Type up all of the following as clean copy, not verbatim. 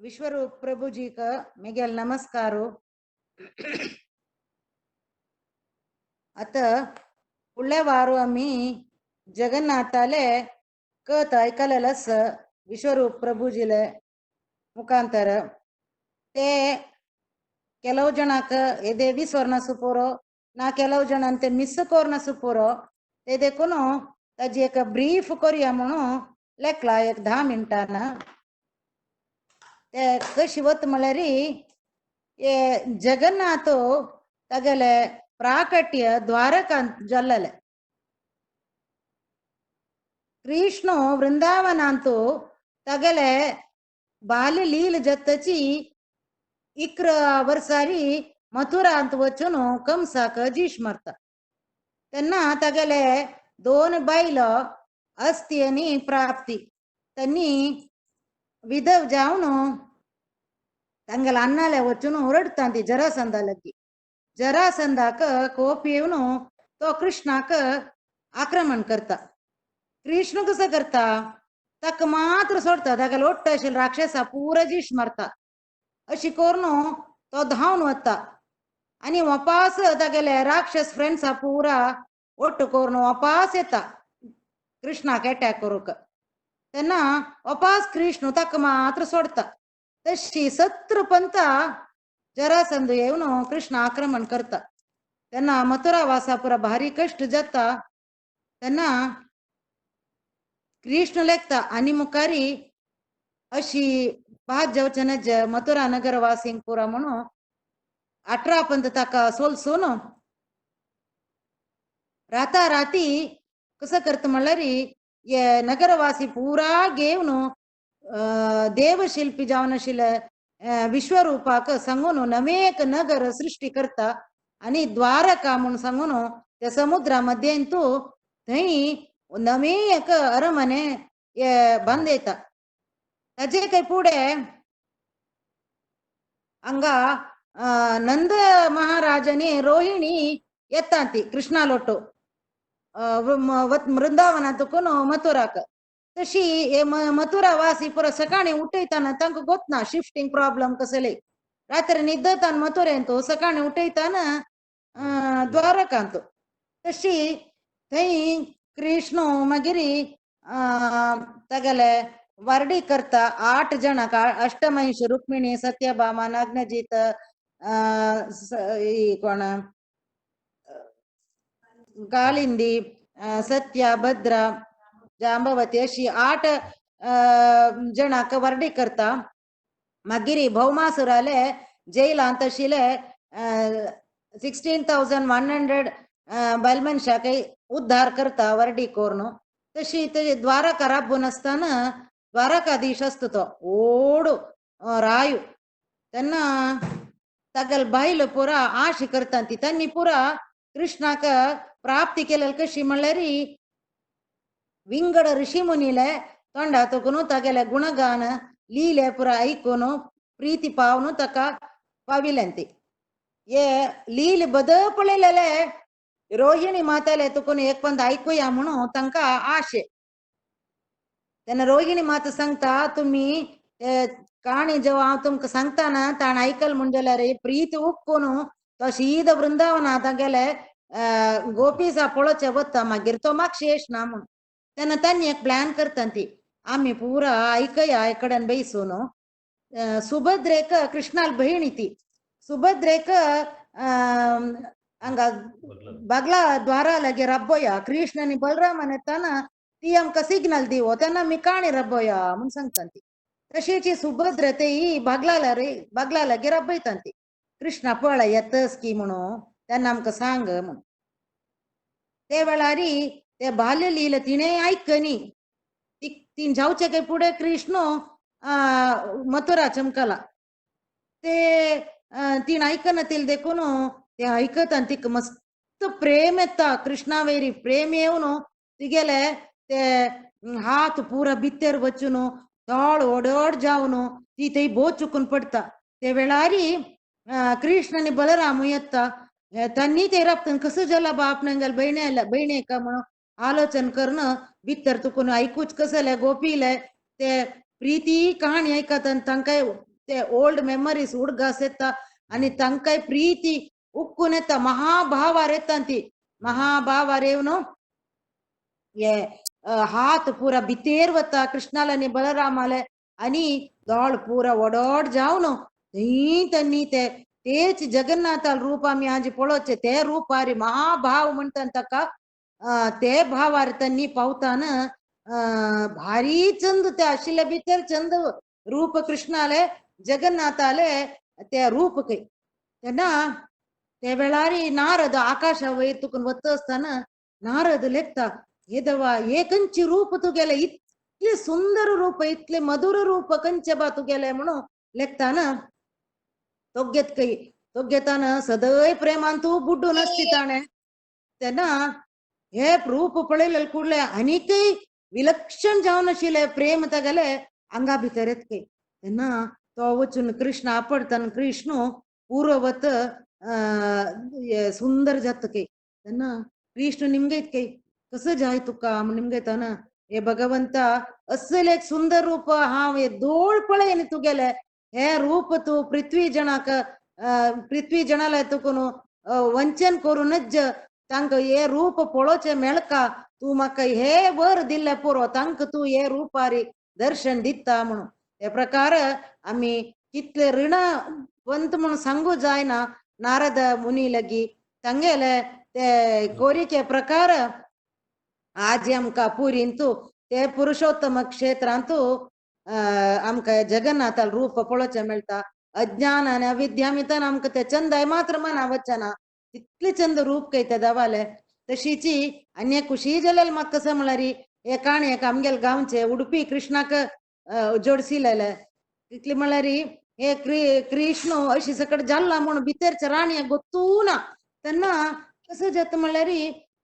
विश्वरूप प्रभुजीक मेगेल नमस्कार. आता फुडल्या वारो आमी जगन्नाथाले कथ आयकलेलेच विश्वरूप प्रभुजीले मुखांतर. ते ಕೆಲವು ಜನಕ್ಕೆ ಎದೆ ವಿಸ್ವರ್ಣ ಸುಪೋರೋ ना ಕೆಲವು ಜನ ते मिस कोरना सुपोरो ते देखून ताजी एक ब्रीफ करूया म्हणून लेखला एक 10 मिनटान. ते कशी वत म्हळ्यार हे जगन्नाथ तागेले प्राकट्य द्वारकांत जाल्लेले. कृष्ण वृंदावनांतु तागेले बाल्य लील जत्तची 11 वर्सारी मथुरांत वचून कंसाक जीश मारता. तेन्ना तागेले 2 बायलो अस्ति आनी प्राप्ती त्यांनी विधव जावन तांगेले अन्नाले वचून ओरडता ती जरासंधा लगी. जरासंधाक कोप येवन तो कृष्णाक आक्रमण करता. कृष्ण कसो करता ताका मात्र सोडता, ताका लोट्ट आशिल्लो राक्षसा पुरा जीश मारता. अशी करून तो धांवन वता आनी वापास तागेले राक्षस फ्रेंड्सा पुरा ಒಟ್ಟು करून वापास येता कृष्णाक अटॅक करूंक. तेन्ना वापास कृष्ण ताका मात्र सोडता. तशी 17 पंत जरासंध येवन कृष्ण आक्रमण करता. तेन्ना मथुरा वासा पुरा भारी कश्ट जाता. तेन्ना कृष्ण लेखता आनी मुखारी अशी भात जावचे नज मथुरा नगर वासिंग पुरा म्हणून 18 पंत ताका सोलसून राता राती कसं करता म्हणल्यार हे नगरवासी पुरा घेवन देवशिल्पी जावन आशिल्ले विश्वरूपाक सांगून नवे एक नगर सृष्टी करता आनी द्वारका म्हूण सांगून त्या समुद्रा मध्येंतू थंय नवे एक अरमने बांदयता. ताजे काय फुडें हांगा नंद महाराजांनी रोहिणी येता ती कृष्णालोटो वृंदावनांतून मथुराक. तशी हे मथुरा वासी पुरा सकाळी उठयताना तांकां गोतना शिफ्टिंग प्रॉब्लम कसले रात्री न्हिदतान मथुरेंत सकाळी उठयताना द्वारकांत. तशी थंय कृष्ण मागीर तागेले वारडी करता 8 जाणांक अष्टमहिष रुक्मिणी सत्यभामा नाग्नजीत कोण कालिंदी सत्या भद्रा जांबवती अशी 8 जाणांक वारडी करता. मागीर भौमासुराले जैलांत आशिल्ले 16,100 बायल मनशाक उद्धार करता वर्डी करून. तशी ते द्वारका राबून आसतना द्वारकाधीश आसता तो ओड रायू. तेन्ना तागेले बायल पुरा आश करता ती तांणी पुरा कृष्णाक प्राप्ती केलेली कशी म्हणल्यार विंगड ऋषी मुनीले तोंडा तोकून तागेले गुणगान लीले पुरा ऐकून प्रीती पावन ताका पाविलें ती. हे लील बद पळयलेले रोहिणी माताले तुकून एक पंद ऐकूया म्हणून तांकां आशे. तेन्ना रोहिणी माता सांगता तुमी काणी जेव्हा हांव तुमकां सांगता ना ताणें आयकल म्हूण जाल्यार प्रीत उक्कून तो शीद वृंदावना तागेले गोपीसा पळोवचे वता मागीर तो मागशेश ना म्हूण. तेन्ना तांणी एक प्लॅन करता ती आमी पुरा आयकया एकडेन बैसून. सुभद्रेक कृष्णाल भयणी ती सुभद्रेक हांगा बागला द्वारा लागी राबोया कृष्ण आनी बलरामान येताना ती आमकां सिग्नल दिवो तेन्ना आमी काणी राबोया म्हूण सांगता ती. तशीच सुभद्र तेई बागला रे बागला लागी राबयता ती कृष्णा पळय येतस की म्हणून तेन्ना आमकां सांग म्हणून. ते वेळारी ते बाल्य लील तिणें आयकनी ती जावचे काय फुडें कृष्ण मथुरा चमकला ते तिणें आयकना तिले देखून ते आयकता आनी तिका मस्त प्रेम येता कृष्णा वयरी प्रेम येवन तिगेले ते हात पुरा भितर वचून तोळ ओडोड जावन ती थंय भोव चुकून पडटा. ते वेळारी कृष्ण आनी बलराम येता तांणी ते राबता कसो जाला बाप नांगेल भयणे भयणेक म्हणून आलोचन करून भितर तुकून आयकूच कसले गोपीले ते प्रीती कहाणी आयकता आनी तांकां ते ओल्ड मेमरीज उडगास येता आनी तांकांय प्रीती उक्कून येता महाभावार येता ती महाभावार येवन हे हात पुरा भितेर वता कृष्णाले आनी बलरामाले आनी दोळ पुरा वडोड जावन थंय तांणी ते तेच जगन्नाथा रूप आमी आज पळोवचे ते रूपारी महाभाव म्हणटा ताका ते भावार तांणी पावताना भारी चंद ते आशिल्ले भितर चंद रूप कृष्णाले जगन्नाथाले ते रूप खंय. तेन्ना ते वेळारी नारद आकाशा वयर तुकून वता आसतना नारद लेखता हे देवा हे खंयचे रूप तुगेले इतले सुंदर रूप इतले मधुर रूप खंयचे बा तुगेले म्हणून लेखताना तोगेत खंय तोगेताना सदय प्रेमान तूं बुड्डून आसती ताणें. तेन्ना हे रूप पळयलें कुडले आनीकय विलक्षण जावन आशिल्लें प्रेम तागेले आंगा भितर येत खंय. तेन्ना तो वचून कृष्ण आपडताना कृष्ण पूर्ववत सुंदर जाता खंय. तेन्ना कृष्ण निमगयत खंय कसं जाय तुका म्हण निमगयताना हे भगवंता असले एक सुंदर रूप हांव हे दोळ पळयन तुगेले हे रूप तूं पृथ्वी जणाक पृथ्वी जणाले तुकून वंचन करूनच तांकां हे रूप पळोवचें मेळका तूं म्हाका हे वर दिल्ले पुरो तांकां तूं हे रूपारी दर्शन दिता म्हणून. ते प्रकार आमी कितले ऋणवंत म्हणून सांगू जायना नारद मुनी लगी तांगेले ते कोरीके प्रकार आज आमकां पुरींतू ते पुरुषोत्तम क्षेत्रांतू आमकां जगन्नाथा रूप पळोवचें मेळटा. अज्ञान आनी अविद्या मितान आमकां ते चंदाय मात्र मना वचना तितले चंद रूप कयता देवाले. तशीची आनी खुशी जाल्यार म्हाका कसं म्हळ्यार हे काणयेक आमगेले गांवचे उडुपी कृष्णाक जोडसिलेले तितले म्हळ्यार हे कृष्ण अशी सकट जाल्ला म्हणून भितरच्या राणयेक गोत्तू ना. तेन्ना कसं जाता म्हळ्यार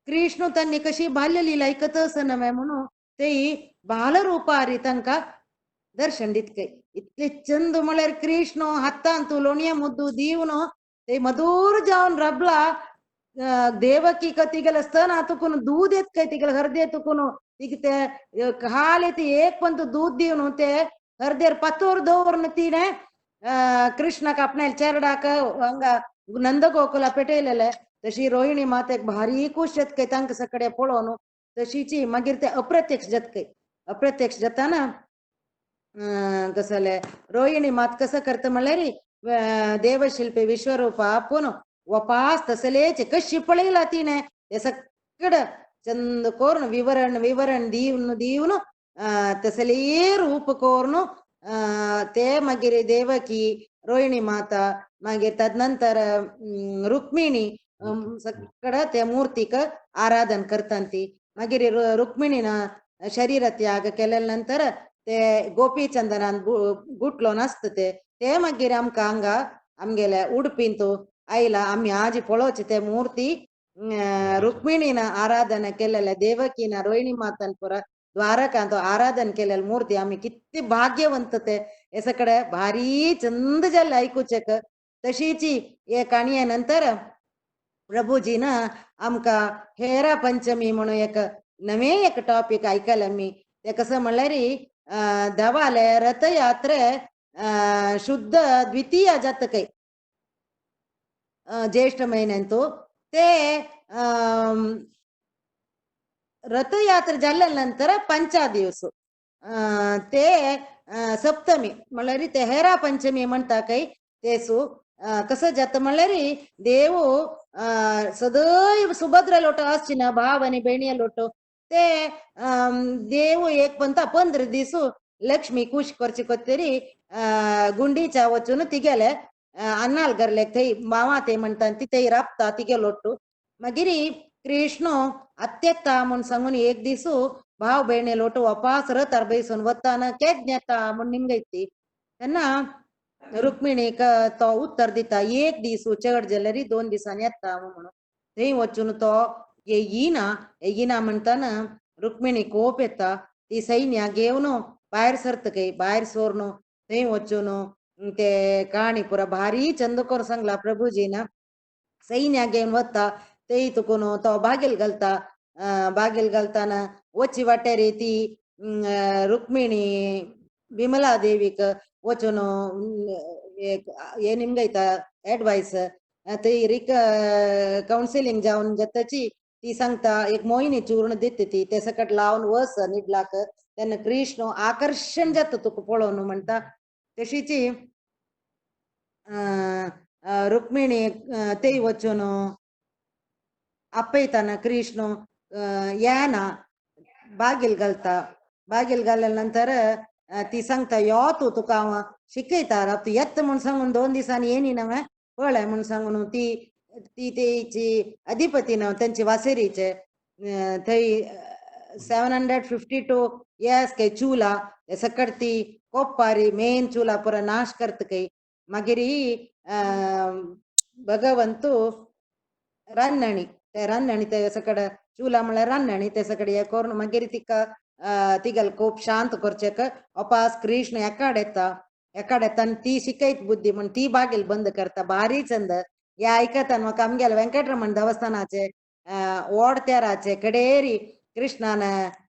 कृष्ण तांणी कशी बाल्य लीला ऐकत आसना म्हणून ते बालरुपारी तांकां दर्शन दित खंय. इतले चंद म्हळ्यार कृष्ण हातांत लोणये मुद्दू दिवन ते मधुर जावन रबला देवकी तिगेले स्तन तुकून दूद येत खंय तिगेले हरदे तुकून तिगे ते खाली ती एक पंत दूद दिवन ते हरदेर पातोर दवरून तिणें कृष्णाक आपणाले चेरडाक हांगा नंदगोकुला पेटयलेले. तशी रोहिणी मातेक भारी खूश जात खंय तांकां सगळे पळोवन. तशीची मागीर ते अप्रत्यक्ष जात खंय. अप्रत्यक्ष जाताना कसले रोहिणी मात कसं करता म्हणल्यार देवशिल्पी विश्वरूप आपून वपास तसलेच कशी पळयला तिणें ते सगळं चंद करून विवरण विवरण दिवन दिवन तसले रूप करून ते मागीर देवकी रोहिणी माता मागीर तदनंतर रुक्मिणी सगळं त्या मूर्तीक आराधन करतात ती. मागीर रुक्मिणीन शरीर त्याग केल्या नंतर ते गोपीचंदनान गुटलो नासता ते ते मागीर आमकां हांगा आमगेल्या उडपींतू आयला आमी आज पळोवचे ते मूर्ती रुक्मिणीन आराधना केलेल्या देवकीन रोहिणी मातान पुरा द्वारकांत आराधन केलेले मूर्ती आमी कितले भाग्यवंत ते हे सगळे भारी चंद जाल्ले आयकुचेक. तशीची हे काणये नंतर प्रभुजीन आमकां हेरा पंचमी म्हणून एक नवे एक टॉपीक आयकले आमी. ते कसं म्हणल्यार देवाले रथयात्रे शुद्ध द्वितीय जाता खंय ज्येष्ठ म्हयन्यांतू ते रथयात्रा जाल्या नंतर पंचा दिवस ते सप्तमी म्हणल्यार ते हेरा पंचमी म्हणटा खंय तेसू कसं जाता म्हणल्यार देव सदैव सुभद्रा लोट आसची ना भाव आनी भयणी लोट ते देव एक पंता 15 दीस लक्ष्मी खुश करची कोत्तरी गुंडीच्या वचून तिगेले अन्नाल गरलेक थंय मावा ते म्हणटा ती थंय राबता तिगे लोट्टू. मागीर कृष्ण आत्येता म्हूण सांगून एक दीस भाव भयणी लोट वापास रथार बैसून वताना केद येता म्हूण निमगयत. तेन्ना रुक्मिणीक तो उत्तर दिता एक दीस चड जाल्यार 2 दिसांनी येता म्हणून. थंय वचून तो येयना येयना म्हणटाना रुक्मिणी कोप येता ती सैन्या घेवन भायर सरता खंय. भायर सरून थंय वचून ते काणी पुरा भारी चंद करून सांगला प्रभुजीन. सैन्या घेवन वता ते तुकून तो बागेल घालता. बागेल घालताना वची वाटेर ती रुक्मिणी विमला देवीक वचून एक हे निमगयता एडवायस थंय रिक कावन्सिलींग जावन जाताची ती सांगता एक मोहिनी चूर्ण दिता ती ते सकट लावन वस निडलाक तेन्ना कृष्ण आकर्शण जाता तुका पळोवन म्हणटा. तशीची रुक्मिणी थंय वचून आपयताना कृष्ण येना बागील घालता. बागील घालल्या नंतर ती सांगता यो तूं तुका हांव शिकयता तूं येता म्हूण सांगून 2 दिसांनी येनी न्हय पळय म्हूण सांगून ती ती तेची अधिपती न्हय तेंची वासेरीचे थंय 752 इयर्स काय चुला ते सकट ती कोप्पारी मेन चुला पुरा नाश करता काय. मागीर भगवंतू रान्नणी ते रान्नणी ते सकट चुला म्हळ्यार रान्नणी ते सकट हे करून मागीर तिका तिगल खूब शांत करचेक अपास कृष्ण एकाड येता एकाड येता आनी ती शिकयत बुद्धी म्हण ती बागेल बंद करता. भारी चंद हे आयकता म्हाका आमगेले वेंकटरमण देवस्थानाचे ओडतेराचे कडेरी कृष्णान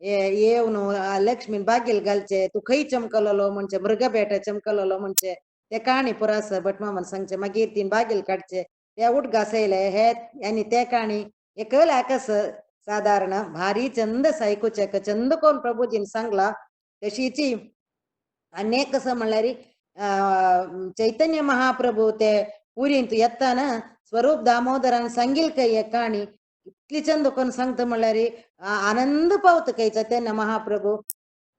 येवन लक्ष्मीन बागेल घालचे तूं खंय चमकलोलो म्हणचे मृगबेट चमकलोलो म्हणचे ते काणी पुरास भटमामान सांगचे. मागीर तीन बागेल काडचे ते उठ घासयले हे आनी ते काणी एकल आकस साधारण भारी चंद आयकुचें चंद कोण प्रभुजीन सांगला. तशीची आनी कसं म्हणल्यार चैतन्य महाप्रभू ते पुरींत येताना स्वरूप दामोदरान सांगील काय एक काणी इतली चंद कोण सांगता म्हणल्यार आनंद पावता कांयचा तेन्ना महाप्रभू.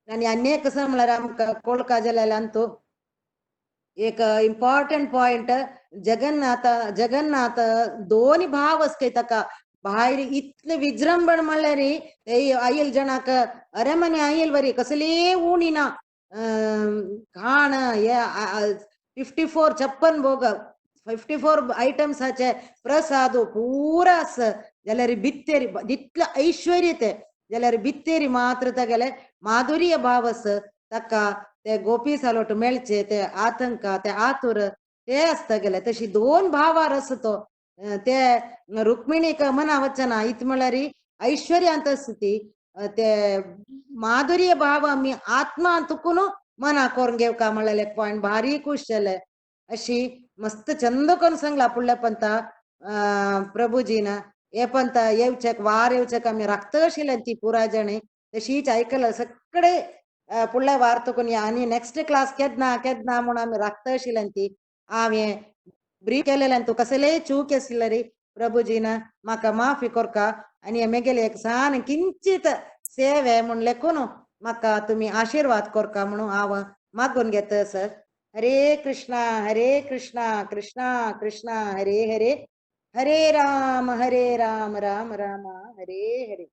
आनी आनी कसं म्हणल्यार आमकां कोळका जाल्यार तो एक इम्पॉर्टंट पॉयंट जगन्नाथ जगन्नाथ दोन भाव आसता ताका भायर इतले विजृंभण म्हणल्यार आयल जणाक अरेमने आयल वरी कसली उणी ना खाण हे 54 छप्पन भोग 54 आयटम्साचे प्रसाद पुरा आस जाल्यार भित्तेरी इतले ऐश्वर्य ते जाल्यार भित्तेरी मात्र तागेले माधुर्य भाव आस ताका ते गोपी सालोट मेळचे ते आतंक ते आतुर ते आसता गेले. तशी दोन भावार आसा तो ते रुक्मिणीक मना वचना इत म्हळ्यार ऐश्वर्यांत आसता ती ते माधुर्य भाव आमी आत्मा तुकून मना करून घेवका म्हणलें एक पॉयंट भारी खूश जाले. अशी मस्त चंद करून सांगला फुडल्या पंता प्रभुजीन हे पंता येवचेक वार येवचेक आमी राखता आशिल्ले ती पुराय जाणी तशीच आयकला सगळे फुडल्या वार तुकून आनी नेक्स्ट क्लास केन्ना केन्ना म्हूण आमी राखता आशिल्ले ती हांवें ब्रीफ केलेल्यान तूं कसलेय चूक आशिल्ले रे प्रभुजीन म्हाका माफी करका आनी मेगेले एक सान किंचित सेवे म्हूण लेखून म्हाका तुमी आशिर्वाद करका म्हणून हांव मागून घेता सर. हरे कृष्णा हरे कृष्णा कृष्णा कृष्णा हरे हरे, हरे राम राम राम हरे हरे.